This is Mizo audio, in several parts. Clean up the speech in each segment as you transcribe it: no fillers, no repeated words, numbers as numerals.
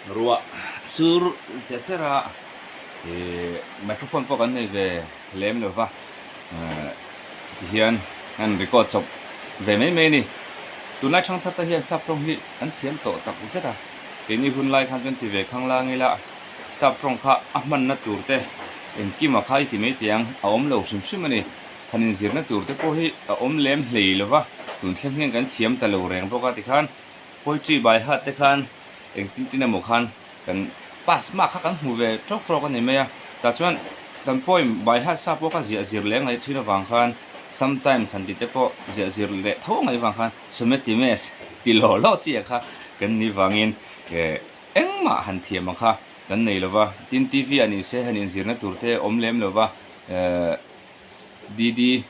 Ruah sur che cher a, ih microphone pawh kan nei ve lem lo va, tihian an record chawp ve mai mai a ni. Tunlai thangthar te hian sap tawng hi an thiam tawh tak zet a, keini hun lai khan chuan ti ve khang lang ila sap tawng kha a hmanna tur te engkima kha i ti mai teh ang a awm lo hrim hrim a ni. Han inzirna tur te pawh hi a awm lem hlei lo va, tun thleng hian kan thiam ta lo reng bawk a tikhan Poetry by heart te khan engtin tin emaw khan kan pass mark kha kan hmu ve tawk tawk a ni mai a, tah chuan kan poem by heart sa pawh kha ziah zir leh ngaih thin avang khan sometimes han tih te pawh ziah zir leh tho ngaih vang khan sumetimes ti lawh lawh chi ah kha kan ni vangin eh engmah han thiam ang kha kan nei lo va, tin TV ah ni se han inzirna tur te awm lem lo va eh DD.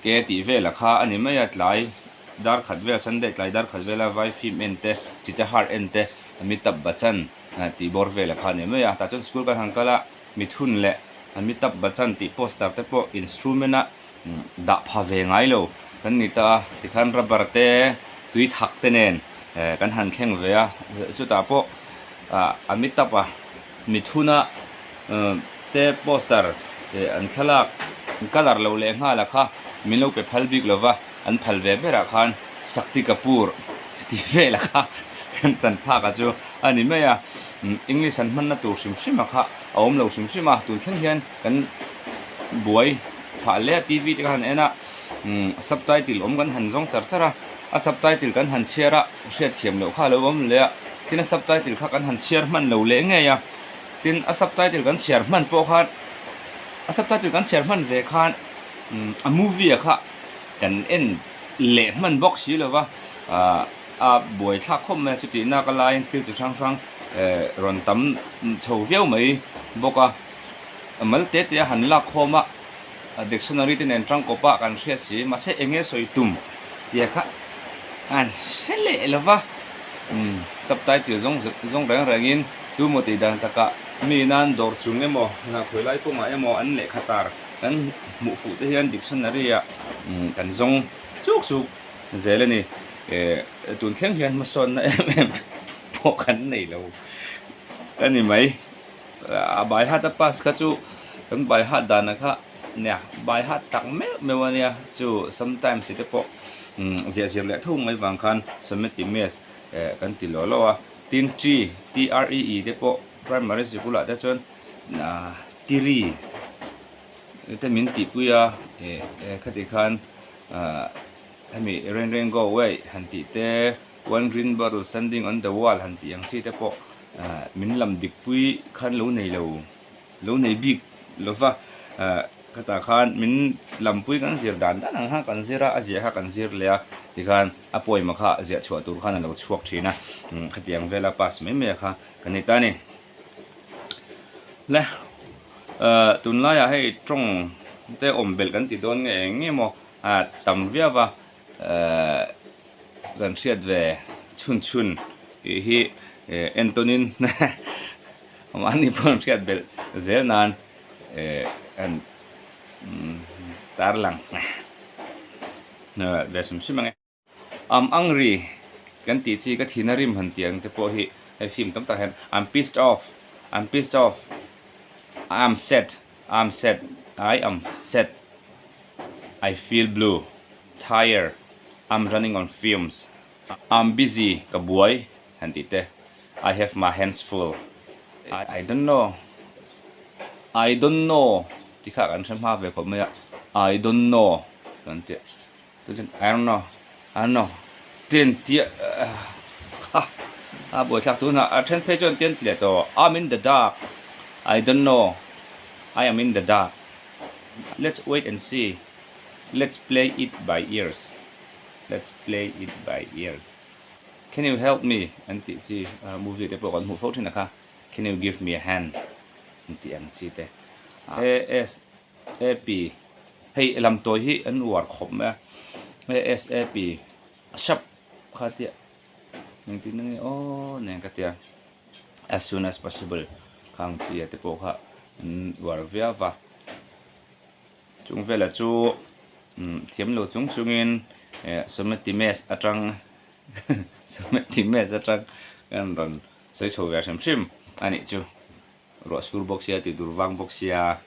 Ke tih vela kha a ni mai a, tlai dar khat vel Sunday tlai dar khat vela vai film en te, Chitahar en te, Amitabh Bachchan tih bawr vela kha a ni mai a, tah chuan school kan han kal a, Mithun leh Amitabh Bachchan tih poster te pawh instrument a dah pha ve ngai lo kan ni ta a, tikhan rubber te tui thak te nen kan han thleng ve a, chutah pawh Amitabh a Mithuna te poster an thlalak colour lo leh nghal a kha min lo pe phal bik lova an phal ve berah khan Shakti Kapoor tih vel a kha kan chan phak a chu a ni mai a English an hmanna tur hrim hrim a kha a awm lo hrim hrim a tun thleng hian kan buai phah hle a T V te kha han en a subtitle awm kan han zawng char char a a subtitle kan han chhiar a hriatthiam loh kha a lo awm leh a tin a subtitle kha kan han chhiar hman lo leh ngei a. Tin, a subtitle kan chhiar hman pawh khan, a subtitle kan chhiar hman ve khan a movie ah kha kan en leh hman bawk si lo va, ah a buai thlak khawp mai a, chutih nak a laiin thil chi hrang hrang eh rawn tam chho viau mai bawk a, a mal te te a han lak khawm a. Dictionary te nen tangkawp a kan hriat si, mahse eng nge sawi tum tia kha an hre leh lo va, subtitle zawng zawng reng rengin tu maw tih dan takah mi nan dawr chung emaw hnahkhawi lai kawngah emaw an lehkha tar kan hmuh fuh te hian dictionary ah kan zawng chuk chuk zel a ni. Tun thleng hian hmasawnna em em pawh kan nei lo a ni mai. A by heart a pass kha chu kan by heart dan kha nia by heart tak meuh meuh a nia chu sometimes te pawh ziah zir leh tho mai vang khan sumetimes eh kan ti lawh lawh a tin tree T R E E te pawh primary sikul ah te chuan ah tiri te min tihpui a eh khati khan ah hemi rain rain go away han tih te. One green bottle standing on the wall han tih ang chi te pawh ah min lam dik pui khan lo nei lo lo nei bik lo va ah khatah khan min lam pui kan zir dan dan ang khan kan zir a a ziah kha kan zir leh a tikhan a poem a kha ziah chhuah tur khan a lo chhuak thin a umm khatiang vela pass mai mai a kha ka nei ta a ni le ah tunlaiah hei tawng te awm belh kan ti dawn nge eng nge maw ah tam viau va eh. Kan hriat ve chhun chhun tih hi entawnin mahni pawh an hriat belh zel nan an tarlang ve hrim hrim ang e. Am angry kan tih chi ka thina rim han tih ang te pawh hi hei film tam tak hian I'm pissed off, I'm pissed off, I am sad, I am sad, I am sad, I feel blue. Tired, I'm running on fumes, I'm busy, ka buai, han tih te, I have my hands full, I don't know, I don't know tih kha kan hre hma ve khawp mai a, I don't know kan tih a, chuan I don't know, I don't know ten tia kha a buaithlak tunah a then phei chuan tian ti leh tawh, I'm in the dark, I don't know, I am in the dark, let's wait and see. Let's play it by ears Let's play it by ears Can you help me an tih chi movie te pawh kan hmuh fo thin a kha Can you give me a hand an tih ang chi te A S A P hei lam tawi hi an uar khawp mai a A S A P sap kha tia engtin nge aw nen ka tia as soon as possible khang chi te pawh kha an uar viau va. Chung vela chu thiam lo chung chungin eh Sometimes atang Sometimes atang kan rawn. Sawi chho ve hrim hrim a nih chu. Ruah sur bawk sia tih tur vang bawk sia.